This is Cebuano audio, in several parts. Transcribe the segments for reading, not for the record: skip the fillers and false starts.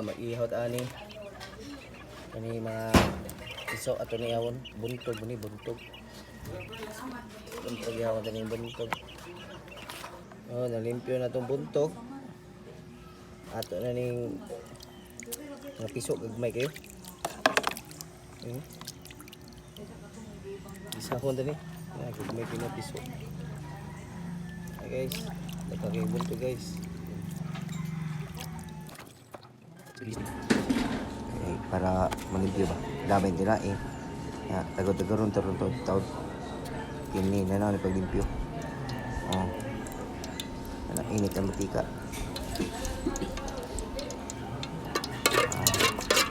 Mag-ihaw ta ani. Kani mga iso ato ni awon, buntog ni buntog. Buntog ihawon ta ni buntog. Oh, nalimpyo na tong buntog. Ato na ning mga piso, gagmay kayo. Isahon ta ni. Na gagmay kayo na piso. Ay guys, nagkakay buntog, guys. Eh, para malimpyo ba? Dami nila eh. Ya, tagod-tagoron taron to taod. Kini na na ni paglimpyo. Oh. Ana init ang mantika. Ah,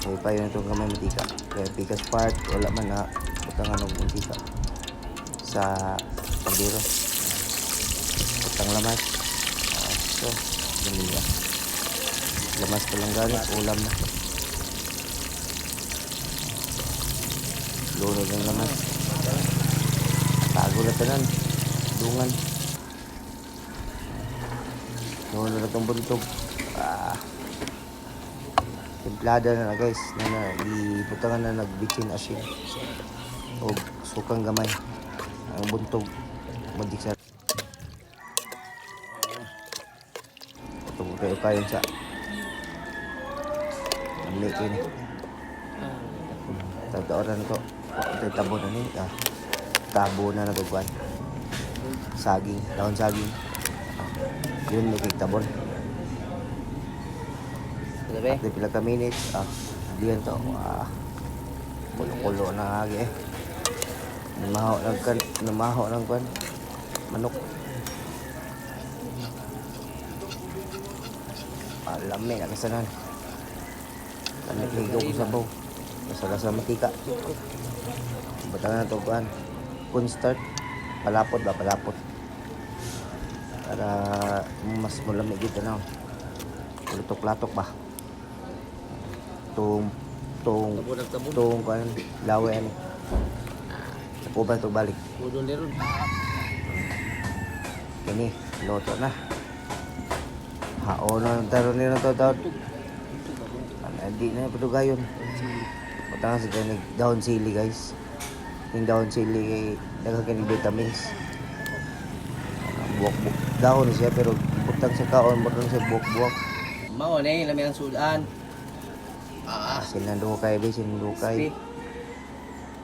okay pa yun itong kamay mantika. Kaya pikas part, wala man na butangan og mantika sa kaldero. Butang lamas. Ah, so, ganun niya. Lamas pa lang gani, ulam na. Lunod ang lamas. Tago na tanan. Dungan. Lunod na itong buntog. Ah. Templada na na guys. Na na, ibutangan na nagbitsin asin. O sukang gamay. Ang buntog. Madik sa. Ito kayo kayo sa. Ang late ni. Tataoran ko. Ito tabo na ni. Ah, tabo na natugwan. Saging, dahon saging. Ah, yun may tabon. Grabe. After pila ka minutes, ah, diyan to. Ah, kulo-kulo na agi eh. Namaho ng kan, namaho ng kan. Manok. Ah, lami na kasanan. Lami ligo ko sabaw. Lasa-lasa mantika. Batangan na to kuan. Cornstarch. Palapot ba? Palapot. Para mas malamig ito na. Lutok-latok ba? Tung tung Tabon ang tabon. tung kuan laway ani. Sa kuban to balik. Budol ni ron. Kini luto na. Haon na taron ni na to taon. Ano, di na padugayon. Butangan sa ganig dahon sili, guys. Yung dahon sili kay daghan kini vitamins. Buwak buwak dahon siya pero butang sa kaon mo sa buwak buwak. Mao na lami ang sudan. Ah, Sinandukay ba sinandukay. crispy.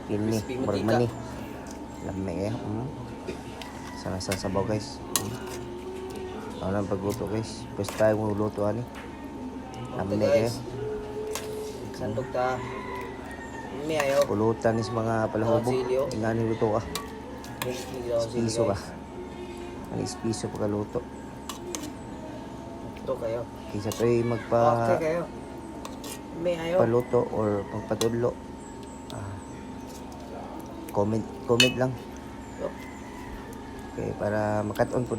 Kini Crispy murag mantika. mani. Lami eh. Sana sa sabaw, guys. Ano ang pagluto, guys. First time mo luto ani. Ito, Lami eh. guys. Sandok ta. Mi ayo. Pulutan is mga palahubog. Dahon sili, oh. Ingani luto ah. Piso Piso ka. Ano is piso pagkaluto. Ito kayo. Kaysa to'y magpa Okay kayo. Mi ayo. paluto or magpatudlo. Ah, comment comment lang. Ito. Okay, para makat-on po.